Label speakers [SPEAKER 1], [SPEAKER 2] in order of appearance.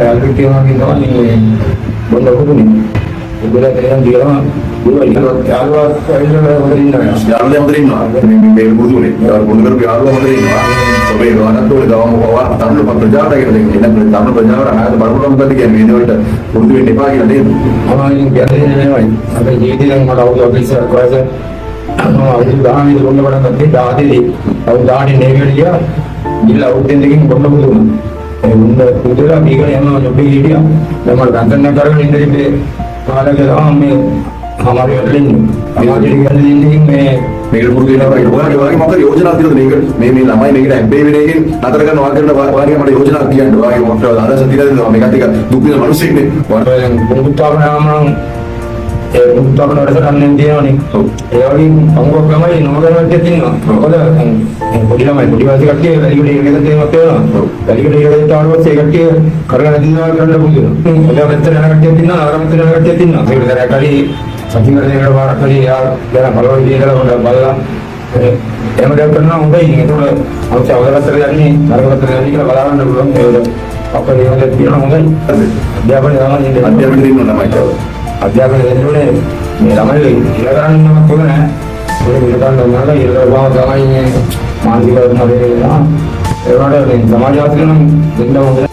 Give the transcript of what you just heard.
[SPEAKER 1] යාළුවෙක් කියනවා වගේ තමයි මේ බොන්න උරුදුනේ. උඹලා තේරෙන දිගටම දුවලා යාළුවා ඇවිල්ලා හොඳට ඉන්නවා.
[SPEAKER 2] යාළුවා හොඳට ඉන්නවා. මේ මේ මේ පුරුදුනේ. ඒ පුරුදු කරපු යාළුවා හොඳට ඉන්නවා. ඔබේ ගානත් ඕනේ ගවම පවා තරුණ ප්‍රජාවට කියලා දෙන්නේ. එන තරුණ ප්‍රජාවට අනාගත බලපෑම මොකද්ද කියන්නේ? මේ දේවල්ට පුරුදු වෙන්න එපා කියලා නේද?
[SPEAKER 1] මම ඉතින් කියන්නේ නෑමයි. අපේ ජීවිතේ නම් මට අවුරුදු 40ක් වයස මම අවුරුදු 19 බොන්න පටන් ගත්තේ 17 අවුරුදු 18 නේවියට ගියා. ගිහලා අවුරුද්දෙන් දෙකකින් බොන්න පුරුදු වුණා. ඒ බොන්න පුරුදු වෙලා මේකන යනවා ජොබ් එකේ හිටියා. දැන් මට පෙන්ෂන් එක අරගෙන ඉන්න තිබ්බේ කාලයක තමයි මේ අමාරු වෙලා ඉන්නේ. අමාරුට කියන්නේ ඉන්නේ මේ
[SPEAKER 2] මේකට පුරුදු වෙනවා වගේ. ඔයාගේ ඔයාගේ මොකද යෝජනාවක් තියෙනවද මේක මේ මේ ළමයි මේකට ඇබ්බැහි වෙන එකෙන් නතර කරන ඔයා කරන ඔයාගේ මට යෝජනාවක් කියන්න. ඔයාගේ මොකක්ද අදහස තියෙනවද මේකත් එක දුක් විඳින මිනිස්සෙක් නේ.
[SPEAKER 1] දැන් පුරුදුතාවන නම් ඒ පුරුදුතාවන වැඩසටහන් තියෙනවනේ.
[SPEAKER 2] ඔව්.
[SPEAKER 1] ඒ වගේ පංගුවක් ළමයි නොදැනුවත් ඉන්නවා. මොකද දැන් පොඩි ළමයි පොඩි වයසේ කට්ටිය වැලිකඩ ඉගෙන ගන්න ඒවත් වෙනවා.
[SPEAKER 2] ඔව්.
[SPEAKER 1] වැලිකඩ ඉගෙන ගන්න ආවට පස්සේ ඒ කට්ටිය කරගෙන නැති දේවල් කරන්න පුරුදු වෙනවා. ඔය පැත්තට යන කට්ටියක් ඉන්නවා, නරක පැත්තට යන කට්ටියක් ඉන්නවා. ඒකට දැන් හරි සතින් කරගෙන පාරක් හරි එයා ගැන බලවල් කියලා පොඩ්ඩක් බලලා එහෙම දෙයක් කරනවා හොඳයි. ඉතින් ඒතකොට අවශ්‍ය අවදගත්තට යන්නේ නරක පැත්තට යන්නේ කියලා බලා ගන්න පුළුවන්. ඒක අපේ එහෙම දෙයක් තියෙනවා හොඳයි. අධ්‍යාපනය තමයි ඉන්නේ.
[SPEAKER 2] අධ්‍යාපනය දෙන්න ඕන ළමයිට.
[SPEAKER 1] අධ්‍යාපනය දෙන්න ඕනේ මේ ළමයි ඉල කරන්නවත් හොඳ නෑ. ඔය ඉල කරන්න ඕන නම් ඉල කරපුවම තමයි මේ මානසික වේදනාව එනවා. ඒ වුණාට මේ සමාජ වාසික නම් දෙන්න හොඳ නෑ.